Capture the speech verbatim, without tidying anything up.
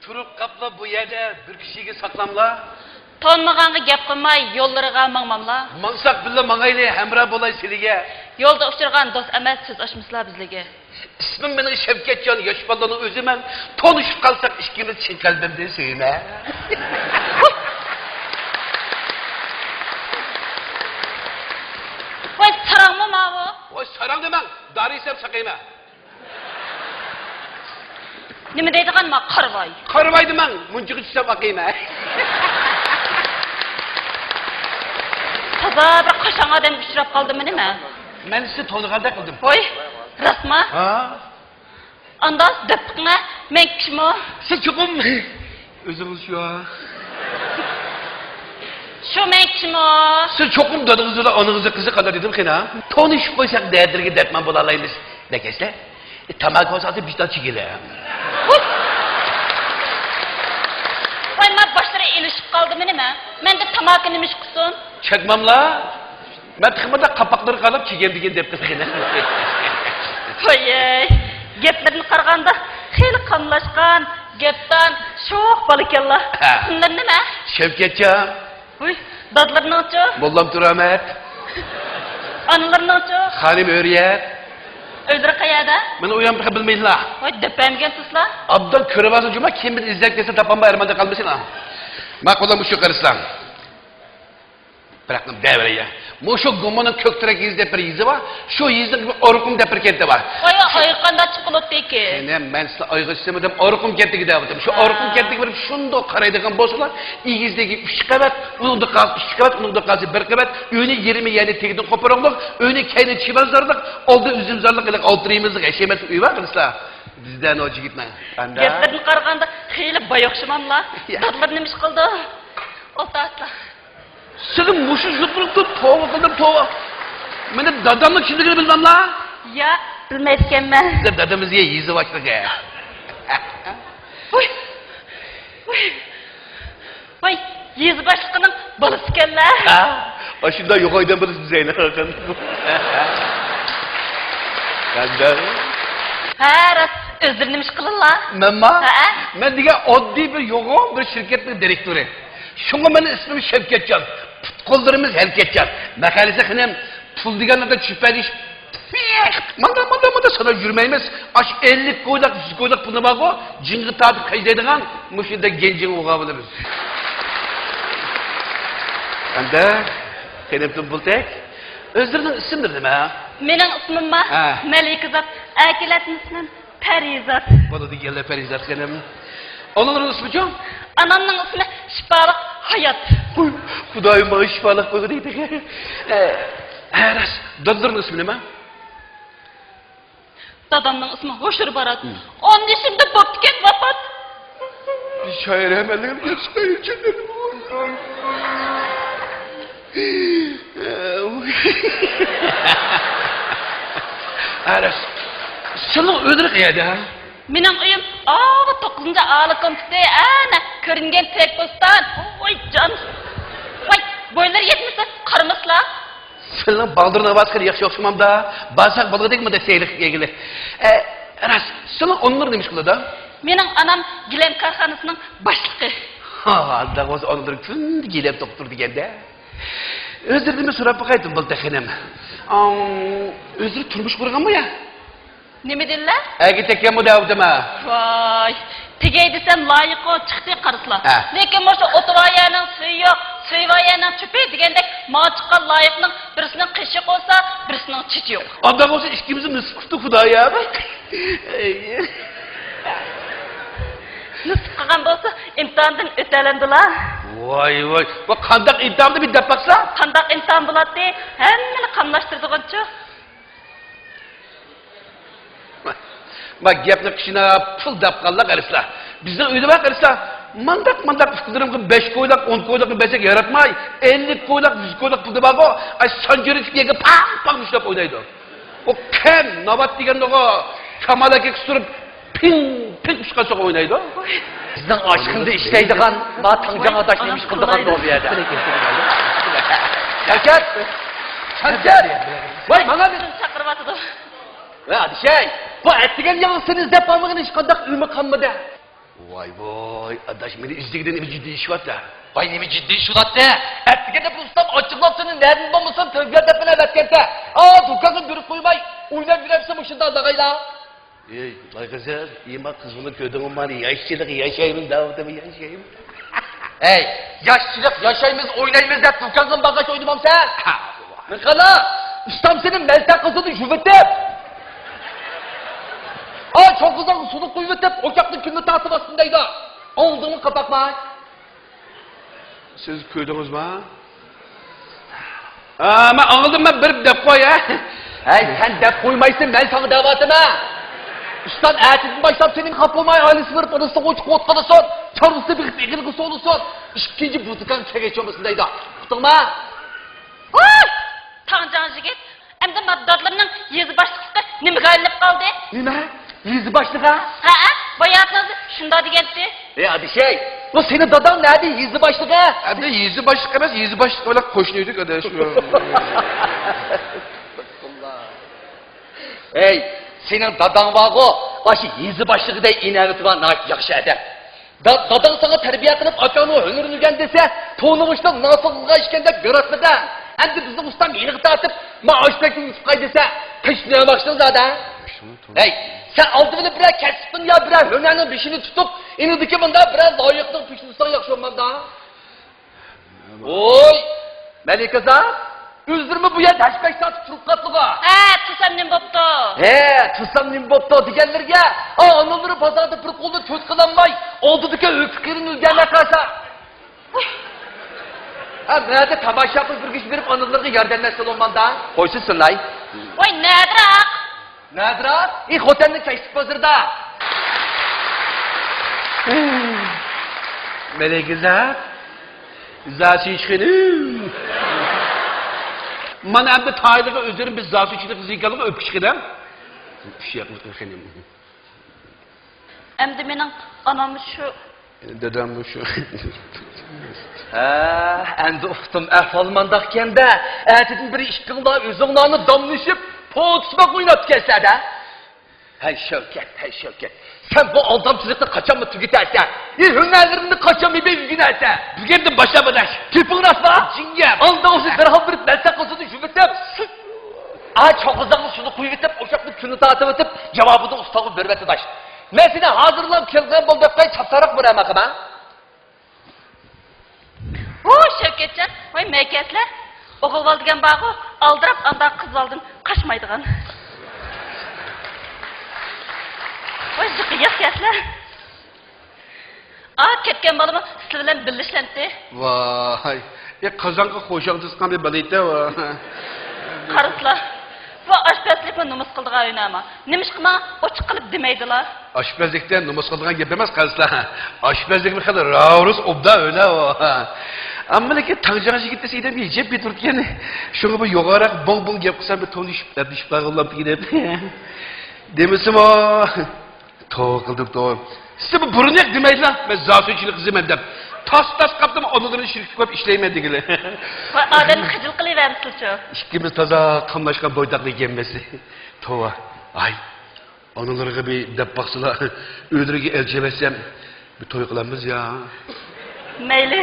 تۇرۇپ قاپلا بۇ يەردە بىر كىشىگە ساقلاملا. تونۇمىغانغا گەپ قىلماي، يوللىرىغا ماڭماملا. ماڭساق بىللە ماڭايلى، ھەمراھ بولاي سىلىگە. يولدا ئۇچرىغان دوست ئەمەس، سۆز ئاچمىسىلا بىزلىگە. ئىسمىم مېنىڭ شەۋكەتجان، ياش بالىنىڭ ئۆزىمەن. تونۇشۇپ قالساق ئىككىمىز چىن قەلبىمدىن سۆيىمەن. ۋاي، ساراڭمۇ ماۋۇ؟ ۋاي، ساراڭ دېمەڭ، دارى سەپ ساقايمەن. نېمە دەيدىغان ما قارىۋاي؟ قارىۋاي دېمەڭ، مۇنچىغا چۈشسەم ئاقىيمەن. تازا بىر قاشاڭ ئادەمگە ئۇچراپ قالدىممۇ نېمە؟ مەن سىزنى تونۇغاندەك قىلدىم. ھوي، راستما؟ ھا؟ ئاندا دەپ بېقىڭە، مەن كىشىمۇ؟ سىز چوقۇم ئۆزىڭىز شۇ. شۇ مەن كىشىمۇ؟ سىز چوقۇم دادىڭىز بىلەن ئانىڭىزنىڭ قىزى قانداق دېدىم قېنى؟ تونۇشۇپ قويساق دەردلىرىگە دەرمان بولالايمىز. نەكەسلەر، تاماكا بولسا بىشتان چېكىلە. ۋاي، ما باشلىرى ئېلىشىپ قالدىمۇ نېمە؟ مەندە تاماكا نېمە ئىش قىلسۇن؟ چەكمەملا. مەن تېخى مۇنداق قاپاقلىرى قاناپ كېگەن دېگەن دەپ قىلغىنى. ۋايەي، گەپلىرىنى قارىغاندا خېلى قاملاشقان، گەپدان، شوخ بالىكەنلا. ھە. ئىسىملىرى نېمە؟ شەۋكەتجان. ھوي، دادىلىرىنىڭچۇ؟ موللام تۇرامەت. ئانىلىرىنىڭچۇ؟ خانىم ھۆرىيەت. ئۆيلىرى قەيەردە؟ مېنىڭ ئۆيۈم تېخى بىلمەيسىلا. ۋاي، دەپ بەرمىگەن تۇرسىلا. ئابدان كۆرۈۋالسا جۇما، كىم بىلەن ئىزدەپ كەلسە تاپالماي ئارماندا قالمىسىلا. ماقۇل، مۇشۇ قارىسىلا. بىراق دەۋرىيە. مۇشۇ گۇمۇنىڭ كۆكتۈرەك يېزا دەپ بىر يېزا بار. شۇ يېزىنىڭ ئورۇقۇم دەپ بىر كەنتى بار. ۋاي، ۋاي، ئايغا قانداق چىقىلىدىكى؟ يەنە مەن سىلەر ئايغا چىقسىمۇ دەپ ئورۇقۇم كەنتىگە دەۋاتىمەن. شۇ ھا. ئورۇقۇم كەنتىگە بېرىپ شۇنداق قارايدىغان بولسىلا، ئېگىزلىكى ئۈچ قەۋەت، ئۇنىڭدىن قالسا ئىككى قەۋەت، ئۇنىڭدىن قالسا بىر قەۋەت، ئۆينى يېرىمى يەنى تېگىدىن قوپۇرۇڭلۇق، ئۆينى كەينى چىمەنزارلىق، ئالدى ئۈزۈمزارلىق، ئېلىق ئالتە رېمىزلىق ھەشەمەتلىك ئۆي بار قىلىسىلەر. بىزدە نو جىگىتنىڭ. ئاندا. گەپلىرىدىن قارىغاندا خېلى باي ئوخشىماملا؟ يا. دادىلىرى نېمە ئىش قىلىدۇ؟ ئولتۇرسىلا. سېنىڭ مۇشۇ يۇقىرىقتا توۋا قىلدىم، توۋا. مېنى دادامنىڭ كىملىكىنى بىلمەملا؟ ياق، بىلمەيدىكەنمەن. بىزدە دادىمىز يېزا باشلىقى. ۋاي، ۋاي، ۋاي، يېزا باشلىقىنىڭ بالىسىكەنلە. ھە، ئاشۇنداق يوغان ئادەم بولىسىز زەينەپ. قانداق؟ ھە، راست، ئۆزلىرى نېمە ئىش قىلىدىلا؟ مەنما؟ ھە. مەن دېگەن ئاددىي بىر يوغان بىر شىركەتنىڭ دىرېكتورى. شۇڭا مېنىڭ ئىسمىم شەۋكەتجان. پۇت-قوللىرىمىز ھەرىكەتچان. مەقەلىسى خېنىم، پۇل دېگەنلەردە چۈشۈپ بەرگۈچ. مانداق، مانداق، مانداق ساناپ يۈرمەيمىز. ئاش ئەللىك كويلۇق، يۈز كويلۇق پۇلى بارغۇ، جىڭغا تارتىپ خەجلەيدىغان، مۇشۇنداق گەنجىڭ بولغان بولىمىز. ئەمدى خېنىم تۇمبۇلتەك، ئۆزلىرىنىڭ ئىسىملىرى نېمە؟ مېنىڭ ئىسمىمما؟ ھە. مەلىكىزات. ئەركىلەتنىڭ ئىسمى پەرىزات. بولىدۇ، يەنە پەرىزات خېنىم. ئانىلىرىنىڭ ئىسمىچۇ؟ ئانامنىڭ ئىسمى شىپالىق ھايات. ھۇي، خۇدايىم ماڭا شىپالىق بولغىدى. ئە، ھە، راست. دادىلىرىنىڭ ئىسمى نېمە؟ دادامنىڭ ئىسمى ھوشۇر بارات. ھىم. ئون يېشىمدا بوپتىكەن ۋاپات. شائىر ئەمەللىرىم، شائىر جېنىم. ئەرەس، سېنىڭ ئۆيلىرىڭ قەيەردە؟ مېنىڭ ئۆيۈم ئاۋۇ توققۇزىنچى ئالىي كومپلېكسى، ئەنە كۆرۈنگەن تېرەك بوستان. ۋاي جان. ۋاي، بويلىرى يەتمىسە قارىمىسىلا. سېنىڭ بالدۇرنىڭ ئاۋازى خېلى ياخشى ئوخشىمامدا؟ بارساق بولغۇدەك مۇنداق سەيلىگە كەلگىلى. ئە، راست، سېنىڭ ئانىلىرىڭ نېمە ئىش قىلىدۇ؟ مېنىڭ ئانام گىلەم كارخانىسىنىڭ باشلىقى. ھا، ئانداق بولسا ئانىلىرىڭ كۈندە گىلەم توقۇپ تۇرىدىكەن-دە. ئۆزلىرىدىنمۇ سوراپ باقايتىم بولدى خېنىم. ئاڭ، ئۆزلىرى تۇرمۇش قۇرغانمۇ يا؟ نېمە دېدىلە؟ ئەرگە تەگكەنمۇ دەۋاتىمەن. ۋاي، تېگەي دېسەم لايىقۇ چىقتى قارىسىلا. ھە. لېكىن مۇشۇ ئوتۇۋايەرنىڭ سۈيى يوق، سۆيۈۋايەرنىڭ چۆپى دېگەندەك ماڭا چىققان لايىقنىڭ بىرسىنىڭ قېشى قويسا، بىرسىنىڭ چېچى يوق. ئانداق بولسا ئىككىمىزنى نېسىپ قىپتۇ خۇدايىم. نېسىپ قىلغان بولسا ئىمتىھاندىن ئۆتەلەمدىلا. ۋاي، ۋاي، بۇ قانداق ئىمتىھاندى بىر دەپ باقسا؟ قانداق ئىمتىھان بولاتتى؟ ھەممىنى قاملاشتۇرىدىغانچۇ. ما گەپنى قىشىنا پۇل دەپ قاللا قارىسىلا. بىزنىڭ ئۆيدە بار قارىسىلا. مانداق، مانداق ئۇكىلىرىمغا بەش كويلۇق، ئون كويلۇقنى بەرسەك ياراتماي، ئەللىك كويلۇق، يۈز كويلۇق پۇلى بارغۇ، ئاي سانجىرىتىپ يەرگە پاڭ، پاڭ مۇشتلاپ ئوينايدۇ. ئۇ كەم، ناۋات دېگەندىغۇ، كامال ئاكا قىستۇرۇپ، پىڭ، پىڭ ئۇچقان سوغا ئوينايدۇ. بىزنىڭ ئاشخانىدا ئىشلەيدىغان ما تاڭجاڭ ئاداش نېمە ئىش قىلىدىغان بولدى يەردە؟ شەۋكەت! شەۋكەت! ۋاي، ماڭا بېرىڭ! چاقىرىۋاتىدۇ. ۋاي، ئادىشەي! بۇ ئەتىگەن ياڭزىسىنى ئىزدەپ بارمىغىنى ھېچقانداق ئۆمە قالمىدى. ۋاي ۋاي، ئاداش، مېنى ئىزدىگىنى نېمە جىددىي ئىش باردا؟ ۋاي، نېمە جىددىي ئىش بولاتتى؟ ئەتىگەندە بىر ئۇستام ئاچچىقلاپ سېنى نەدىن بولمىسۇن تىرگەر دەپ بىلەن ئەۋەتكەنتە. ئا، دۇكانغا بېرىپ قويماي، ئويناپ يۈرەمسەن مۇشۇنداق داغايلا؟ ئەي، لايقىزىم، ئىما قىز بۇنى كۆردۈڭمۇ مانا، ياشچىلىق ياشايمىز دەۋاتىمەن، ياشايمىز. ئەي، ياشچىلىق ياشايمىز، ئوينايمىز دەپ دۇكانغا بارغاچ ئوينىمامسەن؟ ھە. مىقالا، ئۇستام سېنى مەلتە قىزىنى يۇۋېتىپ، ئا، چوڭ قىزىڭنى سۇنۇق قۇيۇۋېتىپ، ئوچاقنىڭ كۈلىنى تارتىۋاتسۇن دەيدۇ. ئاڭلىدىڭمۇ قاپاقماي؟ سىز كۆردىڭىزما؟ ھە، مەن ئاڭلىدىم، مەن بېرىپ دەپ قوي، ھە؟ ھەي، سەن دەپ قويمايسەن، مەن ساڭا دەۋاتىمەن. ئۇستام ئەتىدىن باشلاپ سېنىڭ خاپا بولماي ئائىلىسى بېرىپ ئانىسىغا ئوچۇق ئوت قىلسۇن، چارۋىسى بېقىپ ئېغىلىغا سولىسۇن، ئىككىنچى بۇ دۇكان كەگەچ بولمىسۇن دەيدۇ. ئۇقتۇڭما؟ ۋاي! تاڭجاڭ يىگىت، ئەمدى ما دادىلىرىنىڭ يېزا باشلىقلىقى نېمىگە ئايلىنىپ قالدى؟ نېمە؟ يېزا باشلىقى؟ ھەئە، باياتىن شۇنداق دېگەنتى. ئەي ئادىشەي، بۇ سېنىڭ داداڭ نەدە يېزا باشلىقى؟ ئەمدى يېزا باشلىقى ئەمەس، يېزا باشلىقى بىلەن قوشنا ئىدۇق ئاداش. ئەي، سېنىڭ داداڭ بارغۇ، ئاشۇ يېزا باشلىقىدەك ئىناۋىتى بار ناھايىتى ياخشى ئادەم. دا-، داداڭ ساڭا تەربىيە قىلىپ، ئاكاڭنىڭ ھۈنىرىنى ئۆگەن دېسە، تونۇغۇچتا ناسىڭ قىلغان ئىكەن دەپ ياراتمىدى. ئەمدى بىزنىڭ ئۇستام يېنىغا تارتىپ، ما ئاشۇ بەكتىن يۈسۈپ قاي دېسە، قېچىپ نېمە باقىشىڭ زادە؟ ھەي، سەن ئالدى بىلەن بىرەر كەسىپنىڭ يا بىرەر ھۈنەرنىڭ بېشىنى تۇتۇپ، ئېنىڭدىكى مۇنداق بىرەر لايىقنىڭ پېشىنى تۇتساڭ ياخشى بولمامدا؟ ۋوي، مەلىكە زات، ئۆزلىرىمۇ بۇ يەردە ھەش-پەش تارتىپ تۇرۇپ قاپتىغۇ. ھە، تۇرسام نېمە بوپتۇ؟ ھە، تۇرسام نېمە بوپتۇ دېگەنلىرىگە، ئا، ئانىلىرى بازاردا بىر قولىدا تۆت قىلالماي، ئالدىدىكى ھۆپۈكىرىنى ئۆگەنمەي قالسا. ھە، مەدە تاماشا قىلىپ يۈرگۈچە بېرىپ ئانىلىرىغا ياردەم ئەتسە بولمامدا؟ قويسا سىلاي. ۋاي، نەدىراق؟ نادىرا، ئى، خوتەننىڭ كەچلىك بازىرىدا. مەلىكە زات، زاسۈيچى خېنىم. مانا ئەمدى تايلىقى ئۆزلىرىم بىز زاسۈيچىلىك قىزى ئىكەنلىكى ئۆپكە چىقىدۇ. ئىششەق خېنىم. ئەمدى مېنىڭ ئانام شۇ. دادام شۇ. ھە، ئەمدى ئۇقتۇم، ئەھۋال مانداقكەن-دە. ئەتىدىن بېرى ئىككىڭلار ئۆزۈڭلارنى داملىشىپ، پوتۇسماق ئويناپتىكەنسىلەر-دە. ھەي شەۋكەت، ھەي شەۋكەت، سەن بۇ ئالدامچىلىقنى قاچانمۇ تۈگىتەرسەن؟ ئى، ھۈنەرلىرىڭنى قاچانمۇ ئۆگىنەرسەن؟ بۈگۈندىن باشلاپ ئاداش. گېپىڭ راستمۇ؟ جىڭگەپ. ئالدىڭ ئۇزۇن دەرھال بېرىپ مەلتە قىزىنى يۇمۇتۇپ، ئا، چوڭ قىزىڭنى سۇنۇق قۇيۇۋېتىپ، ئوشاقنىڭ كۈلىنى تارتىۋېتىپ، جاۋابىنى ئۇستاڭغا بېرىۋەت ئاداش. مەن سېنى ھازىرلا كەلگەن بول دەپ قوي، چاپسانراق بېرەمەن قىما. ھۇ، شەۋكەتجان، ۋاي مەكەسلەر. ئوغۇل بالا دېگەن بارغۇ، ئالدىراپ ئانداق قىز بالىدىن قاچمايدىغان. ۋاي جىقى ياق كەسلەر. ئا، كەتكەن بالىمۇ سىلەر بىلەن بىللە ئىشلەمتى. ۋاي، ئى، قازانغا خوشاڭ تۇتقان بىر بالا ئىدى، ۋاي. قارىسىلا، بۇ ئاشپەزلىكمۇ نومۇس قىلىدىغان ھۈنەرما؟ نېمىشقا ماڭا ئوچۇق قىلىپ دېمەيدىلا؟ ئاشپەزلىكتە نومۇس قىلىدىغان گەپ ئەمەس، قارىسىلا. ئاشپەزلىكمۇ خېلى راۋۇرۇس ئوبدان ھۈنەر ئۇ. ئەمما لېكىن تاڭجاڭ يىگىت دېسە ئادەم ئىجەپ بېتۇركەن. شۇڭا بۇ يوغانراق بوڭ-بوڭ گەپ قىلسام، بىر تونۇشۇپ، ئەپلىشىپ قالغانلامدىكىن دەپ. دېمىسىمۇ. توۋا قىلدىم، توۋا. سىزنى بۇ بۇرۇن ياق دېمەيدىلا، مەن زاسۈيچىلىك قىزىمەن دەپ. تاس-تاس قاپتىمۇ، ئانىلىرىنى شىركەتكە قويۇپ ئىشلەيمەن دېگىلى. ۋاي، ئادەمنى خىجىل قىلىۋەرمىسىلىچۇ. ئىككىمىز تازا قاملاشقان بويتاقلار ئىكەنمىز. توۋا. ئاي، ئانىلىرىغا بىر دەپ باقسىلا، ئۆيلىرىگە ئەلچى ئەۋەتسەم، بىر توي قىلامىز يا. مەيلى.